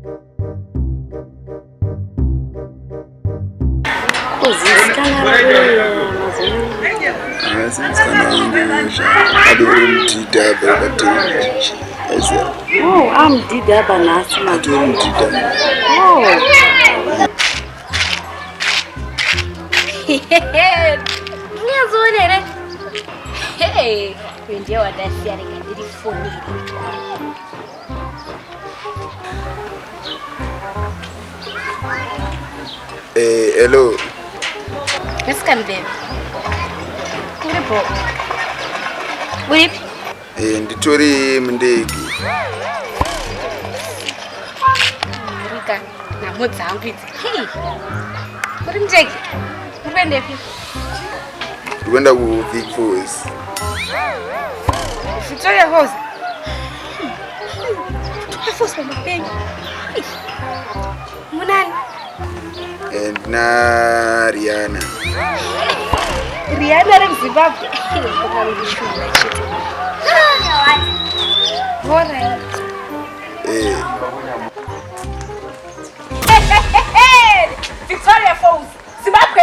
Asi musikana wangu adori mudhidha apa aiziva. Oh, amudhidha apa nhasi. Atori mudhidha. Oh. Ndinyazoona here? Hey, uyu ndiye wandasiya rega ndiri foneri. Eh, hello. Mexican baby. Uri bo. Uripi? Eh, nditori mundege. Murika, nhamo dzangu idzi. Hey. Uri mundege? Uri kuendepi? Ndikuenda ku Vic Falls. Victoria Falls. Victoria Falls pamapenyu. Munani? Eh, ndina Rihanna. Rihanna ari muZimbabwe. Ndishura chete. Alright. Eh. Victoria Falls. Zimbabwe.